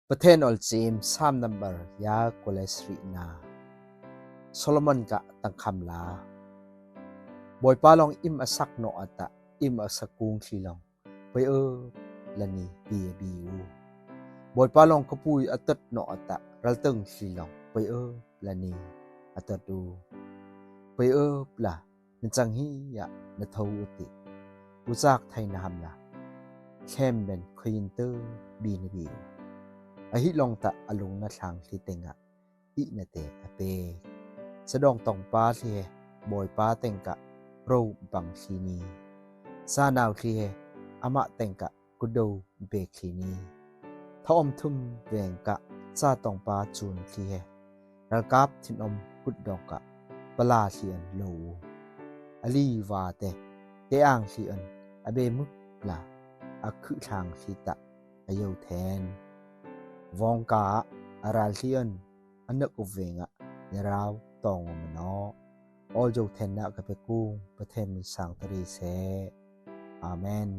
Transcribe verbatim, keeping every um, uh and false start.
Pathen ol sim Sam number ya kole sri na. Solomon ka tang kham la. Boipa long im a sak no ata, im a sak kung sri long. Poi ơ la ni bi a bi u. Boipa long kapui a tat no ata, ral tang sri long. Poi ơ la ni a tat u. Poi ơ la, na chang hi ya na thâu u ti. U sak thai na ham la. Khem ben khuin tơ bi na bi u. A hi long ta a lung na thlang sri teng a. I na te a pe. Sa dong tong pa sri he, boipa teng ka, ro bang sri ni. Sa nau sri he, ama teng ka, kut do be sri ni. Tha om thum veng ka, sa tong pa chun sri he. Ral kap thin om kut dong ka, pala sri an lo u. A li va te, te ang sri an, a be muk la, a khu thlang sri ta, a yo then. Vong ka, a ral sri an, a nak u veng a, na rau tong u ma no. Ol yo then na ka pe kung, Pathen min sang tari se. Amen.